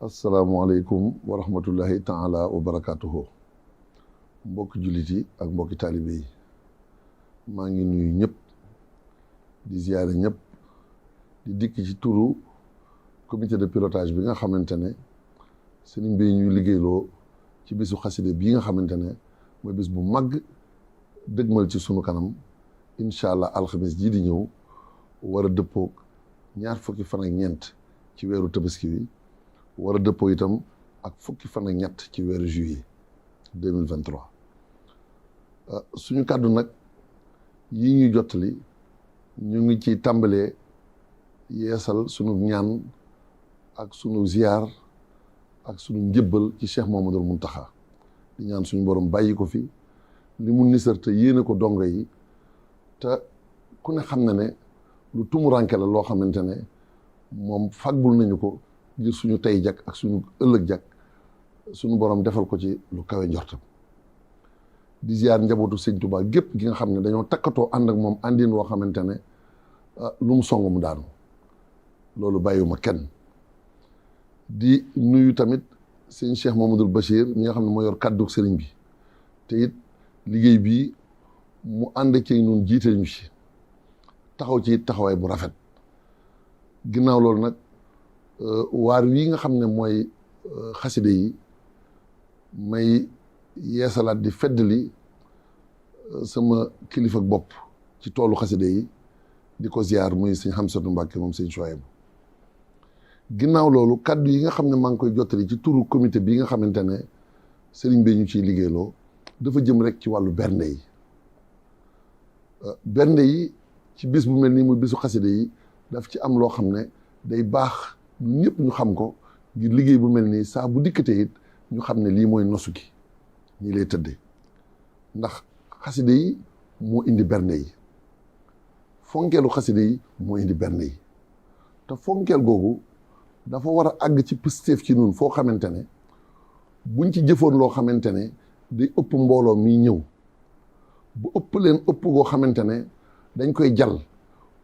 asalaamualeykum wa rahmatullahi taala wa barakaatuhu. Mbokki jullit yi ak mbokki taalibe yi maa ngi nuyu ñëpp di ziyaare ñëpp di dikk ci turu comité de pilotage bi nga xamante ne sëriñ bi ñuy liggéeyloo ci bisu xaside bii nga xamante ne mooy bis bu mag dëgmal ci sunu kanam incha allah alxamis jii di ñëw war a dëppoog ñaar fukki fan ak ñeent ci weeru tabaski wi war a dëppoo itam ak fukki fan ak ñett ci weeru juillet 2023 suñu kàddu nag yi ñuy jottali ñu ngi ci tàmbalee yeesal sunu ñaan ak sunu ziyaar ak sunu njëbbal ci Cheikh Mouhamadoul Mountakha di ñaan suñu borom bàyyi ko fi li mu nisar te yéene ko dongo yi te ku ne xam na ne lu tumuranke la loo xamante ne moom faggul nañu ko ngir suñu tey jag ak suñu ëllëg jag suñu borom defal ko ci lu kawe njortam di ziar njabootu sëñ Tuubaa gépp gi nga xam ne dañoo takkatoo ànd ak moom àndin woo xamante ne lu mu song mu daanu loolu bàyyiwuma kenn di nuyu tamit sëñ Cheikh Mamadou Bachir mi nga xam ne moo yor kàddu sëriñ bi te it liggéey bii mu ànd ci ñun jiite ñu ci taxaw ci taxawaay bu rafet ginnaaw loolu nag waar wii nga xam ne mooy xaside yi may yeesalaat di feddali sama kilifa bopp ci toolu xaside yi di ko ziar muy sëñ Xamsatu Mbàkke moom sëñ Suwaybu ginnaaw loolu kaddu yi nga xam ne maa ngi koy jottali ci turu comité bi nga xamante ne sëriñ bi ñu ciy liggéeyloo dafa jëm rek ci wàllu bernde yi bernde yi ci bis bu mel nii muy bisu xaside yi daf ci am loo xam ne day baax ñun ñëpp ñu xam ko ngir liggéey bu mel nii saa bu dikkatee it ñu xam ne lii mooy nosu gi ñii lay tëddee ndax xaside yi moo indi bernde yi fonkeelu xaside yi moo indi bernde yi te fonkeel googu dafa war a àgg ci pëstéef ci nun foo xamante ne buñ ci jëfoon loo xamante ne day ëpp mbooloo mi ñëw bu ëpp leen ëpp goo xamante ne dañ koy jal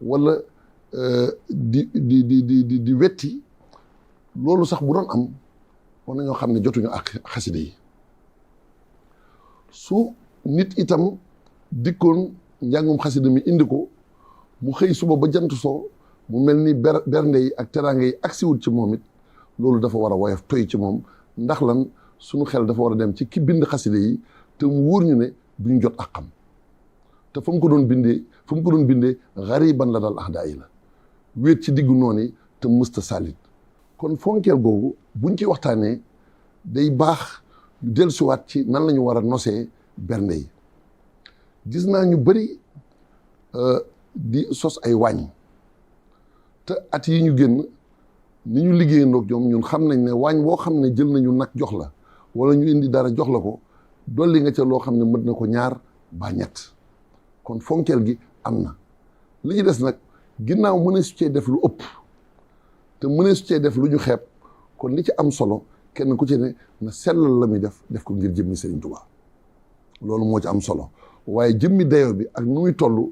wala di wetti loolu sax bu doon am war nañoo xam ne jotuñu ak xaside yi su nit itam dikkoon njàngum xaside mi indi ko mu xëy suba ba jant soo mu mel ni bernde yi ak teraanga yi agsiwul ci moom it loolu dafa war a woyof toy ci moom ndax lan suñu xel dafa war a dem ci ki bind xaside yi te mu wóor ñu ne duñ jot ak xam te fa mu ko doon bindee xariban la dal ahdaa yi la wéet ci diggu noonu yi te mësta salit kon fonkeel googu buñ ci waxtaanee day baax ñu dellusiwaat ci nan la ñu war a nosee bernde yi gis naa ñu bëri di sos ay wàññ te at yi ñu génn ni ñu liggéeyandoog ñoom ñun xam nañ ne waañ boo xam ne jël nañu nag jox la wala ñu indi dara jox la ko dolli nga ca loo xam ne mën na ko ñaar ba ñett kon fonkeel gi am na li ñu des nag ginnaaw mënee su cee def lu ëpp te mënee su cee def lu ñu xeeb kon li ci am solo kenn ku ci ne na sellal la muy def ko ngir jëmmi Sëriñ Tuubaa loolu moo ci am solo waaye jëmmi dayo bi ak nu muy toll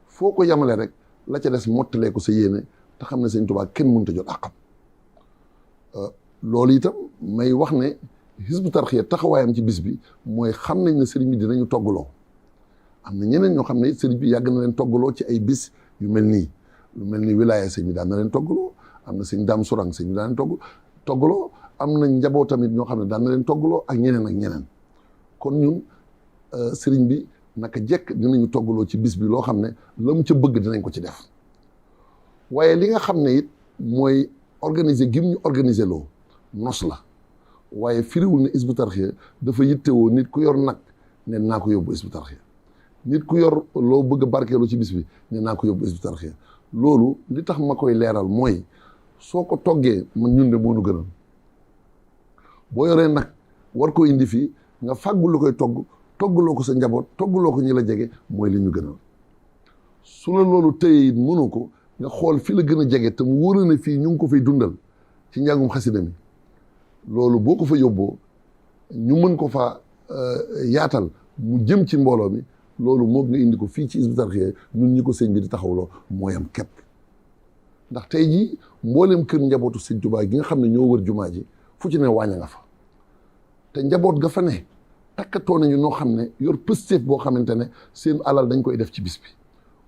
foo ko yamale rek la ca des mottalee ko sa yéene te xam ne Sëriñ Tuubaa kenn mënut a jot àqam loolu itam may wax ne Hizbut Tarqiyyah taxawaayam ci bis bi mooy xam nañ ne sëriñ bi dinañu toggaloo am na ñeneen ñoo xam ne sëriñ bi yàgg na leen toggaloo ci ay bis yu mel nii lu mel ni wilaaya sëñ bi daan na leen toggaloo am na sëñ Daam Surang sëñ bi daan leen toggaloo am na njaboot tamit ñoo xam ne daan na leen toggaloo ak ñeneen kon ñun sëriñ bi naka jekk dinañu toggaloo ci bis bi loo xam ne la mu ca bëgg dinañ ko ci def waaye li nga xam ne it mooy organiser gim ñu organiser loo nos la waaye firiwul ne Hizbut Tarqiyyah dafa yittewoo nit ku yor nag ne naa ko yóbbu Hizbut Tarqiyyah nit ku yor loo bëgg a barkeeloo ci bis bi ne naa ko yóbbu Hizbut Tarqiyyah loolu li tax ma koy leeral mooy soo ko toggee man ñun de moo nu gënal boo yoree nag war ko indi fii nga fàggu lu koy toggaloo ko sa njaboot toggaloo ko ñi la jege mooy li ñu gënal su la loolu tëye it mënoo ko nga xool fi la gën a jege te mu wóor ne fii ñu ngi ko fay dundal ci njàngum xasida mi loolu boo ko fa yóbboo ñu mën ko fa yaatal mu jëm ci mbooloo mi loolu moog nga indi ko fii ci Hizbut Tarqiyyah ñun ñi ko sëñ bi di taxawloo mooyam képp ndax tey jii mboolem kër njabootu sëñ Tuubaa gi nga xam ne ñoo wër jumaa ji fu ci ne wàñña nga fa te njaboot ga fa ne takkatoo nañu noo xam ne yor pëstéef boo xamante ne seen alal dañ koy def ci bis bi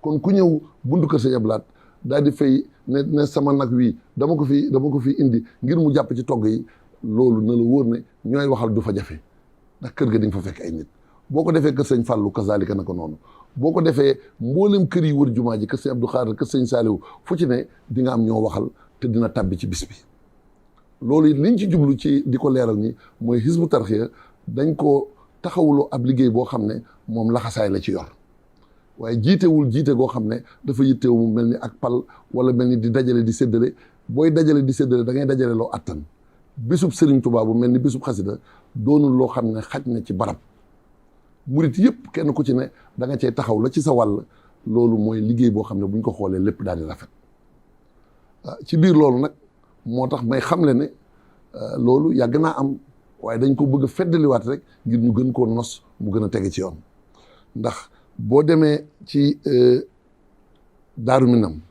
kon ku ñëw buntu kër Sëñ Abdou Lahad daal di fay ne sama nag wii dama ko fi indi ngir mu jàpp ci togg yi loolu na la wóor ne ñooy waxal du fa jafe ndax kër ga di nga fa fekk ay nit boo ko defee kër Sëñ Fàllu kazalika na ko noonu boo ko defee mboolem kër yi wër jumaa ji kër Sëñ Abdou Khadre kër Sëñ Saaliw fu ci ne di nga am ñoo waxal te dina tàbbi ci bis bi loolu it liñ ci jublu ci di ko leeral ni mooy Hizbut Tarqiyyah dañ ko taxawuloo ab liggéey boo xam ne moom laxasaay la ci yor waaye jiitewul jiite goo xam ne dafa yittewu mu mel ni ak pal wala mel ni di dajale di séddale booy dajale di séddale da ngay dajale loo attan bésub Sëriñ Tuubaa bu mel ni bésub xasida doonul loo xam ne xaj na ci barab murit yëpp kenn ku ci ne da nga cay taxaw la ci sa wàll loolu mooy liggéey boo xam ne buñ ko xoolee lépp daal di rafet ci biir loolu nag moo tax may xamle ne loolu yàgg naa am waaye dañ ko bëgg a feddaliwaat rek ngir ñu gën koo nos mu gën a tege ci yoon ndax boo demee ci Daaru Minam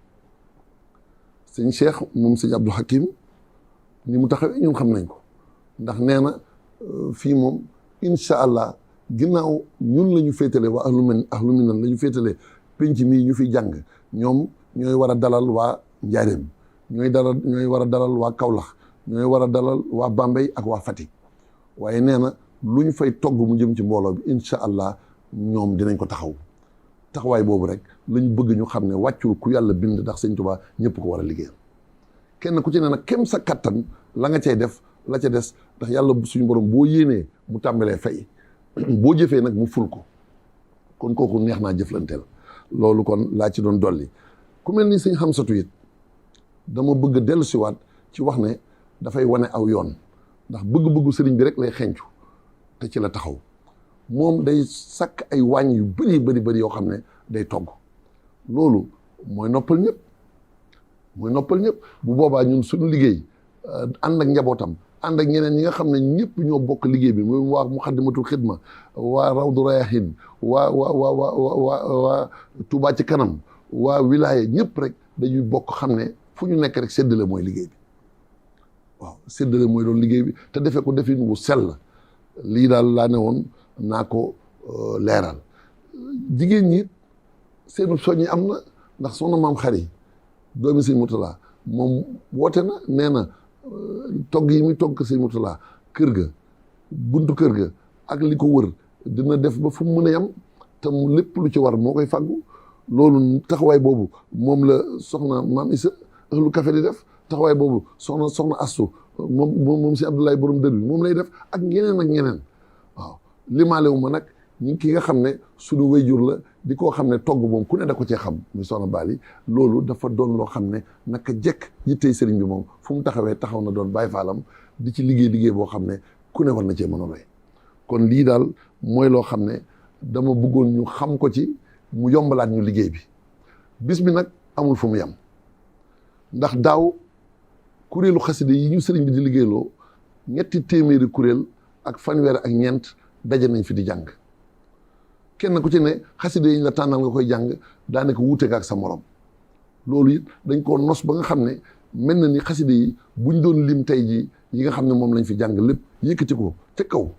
sëñ Cheikh moom sëñ Abdou Hakim ni mu taxawee ñun xam nañ ko ndax nee na fii moom incha allah ginnaaw ñun la ñu féetale waa ahlu minan la ñu féetale penc mii ñu fi jàng ñoom ñooy war a dalal waa Njaaréem ñooy war a dalal waa Kaolack ñooy war a dalal waa Bambey ak waa Fatick waaye nee na lu ñu fay togg mu jëm ci mbooloo bi incha allah ñoom dinañ ko taxawaay boobu rek lañ bëgg ñu xam ne wàccul ku yàlla bind ndax Sëñ Tuubaa ñëpp ko war a liggéeyal kenn ku ci ne nag kem sa kattan la nga cay def la ca des ndax yàlla suñu borom boo yéenee mu tàmbalee fay boo jëfee nag mu ful ko kon kooku neex naa jëflanteel loolu kon laa ci doon dolli ku mel ni sëñ Xamsatu it dama bëgg dellu siwaat ci wax ne dafay wane aw yoon ndax bëgg-bëggu sëriñ bi rek lay xencu te ci la taxaw moom day sakk ay wàññ yu bëri yoo xam ne day togg loolu mooy noppal ñëpp bu boobaa ñun suñu liggéey ànd ak njabootam ànd ak ñeneen ñi nga xam ne ñëpp ñoo bokk liggéey bi mooy waa Muxaddamatul Xidma waa Rawdu Rayaahin waa Touba ci kanam waa wilaya ñëpp rek dañuy bokk xam ne fu ñu nekk rek séddale mooy liggéey bi waaw séddale mooy doon liggéey bi te defee ko defin wu sell lii daal laa ne woon naa ko leeral jigéen ñi seenu soññi am na ndax soxna maam Xari doomi Sëñ Murtala moom woote na nee na togg yi muy togg Sëñ Murtala kër ga buntu kër ga ak li ko wër dina def ba fu mu mën a yam te mu lépp lu ci war moo koy fàggu loolu taxawaay boobu moom la soxna maam Issa lu café di def taxawaay boobu soxna Astu moom si Abdoulaye borom dër bi moom lay def ak ñeneen waaw limaalewu ma nag ki nga xam ne suñu wayjur la di koo xam ne togg moom ku ne da ko cee xam muy soxna Bali loolu dafa doon loo xam ne naka jekk yittey sëriñ bi moom fu mu taxawee taxaw na doon bàyyi faalam di ci liggéey boo xam ne ku ne war na cee mën a roy kon lii daal mooy loo xam ne dama bëggoon ñu xam ko ci mu yombalaat ñu liggéey bi bis bi nag amul fu mu yem ndax daaw kuréelu xaside yi ñu sëriñ bi di liggéeyloo 300 kuréel ak fanweer ak ñeent daje nañ fi di jàng kenn ku ci ne xaside yi ñu la tànnal nga koy jàng daanaka wuute ak sa morom loolu it dañ koo nos ba nga xam ne mel na ni xaside yi buñ doon lim tey jii yi nga xam ne moom lañ fi jàng lépp yëkkati ko ca kaw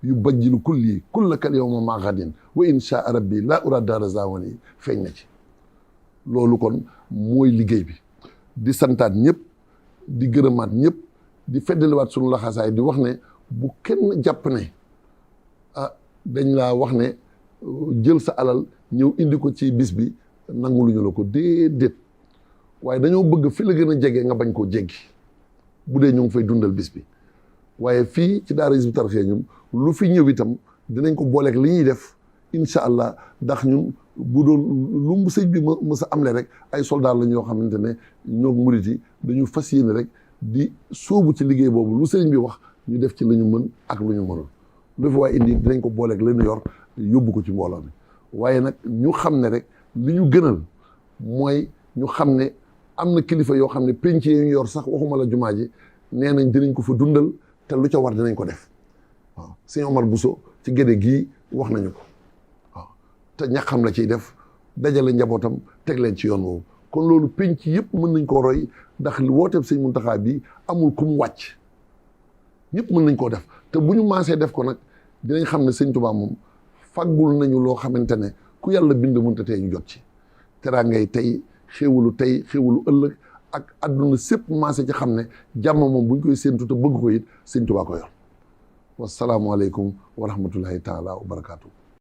yu bajjilu kulli kullakal yawma maaxadin wa insha rabbi laa ura dara zawani feeñ na ci loolu kon mooy liggéey bi di santaat ñëpp di gërëmaat ñëpp di feddaliwaat suñu laxasaay di wax ne bu kenn jàpp ne dañ laa wax ne jël sa alal ñëw indi ko ci bis bi nangu lu ñu la ko déedéet waaye dañoo bëgg fi la gën a jege nga bañ koo jéggi bu dee ñu ngi fay dundal bis bi waaye fii ci daara Hizbut Tarqiyyah ñun lu fi ñëw itam dinañ ko booleeg li ñuy def incha allah ndax ñun bu doon lu mu sëñ bi mës a amle rek ay soldats la ñoo xamante ne ñoo murit yi dañu fas yéene rek di sóobu ci liggéey boobu lu sëñ bi wax ñu def ci la ñu mën ak lu ñu mënul lu fi waaye indi dinañ ko booleeg la ñu yor yóbbu ko ci mbooloo mi waaye nag ñu xam ne rek li ñu gënal mooy ñu xam ne am na kilifa yoo xam ne penc yi ñu yor sax waxuma la jumaa ji nee nañ dinañ ko fa dundal te lu ca war dinañ ko def waaw sëñ Omar Bousso ci géde gii wax nañu ko waaw te ñaxam la ciy def dajale njabootam teg leen ci yoon woowu kon loolu penc yëpp mën nañ koo roy ndax wooteeb sëñ Muntaxa bi amul ku mu wàcc ñëpp mën nañ koo def te bu ñu maasee def ko nag dinañ xam ne sëñ Tuubaa moom faggul nañu loo xamante ne ku yàlla bind mënta tey ñu jot ci teraangay tey xéwalu ëllëg ak àdduna sépp maase ci xam ne jàmm moom buñ koy séentu te bëgg ko it sëñ Tuubaa ko yor wasalaamualeykum wa rahmatullahi taala wa barakaatu.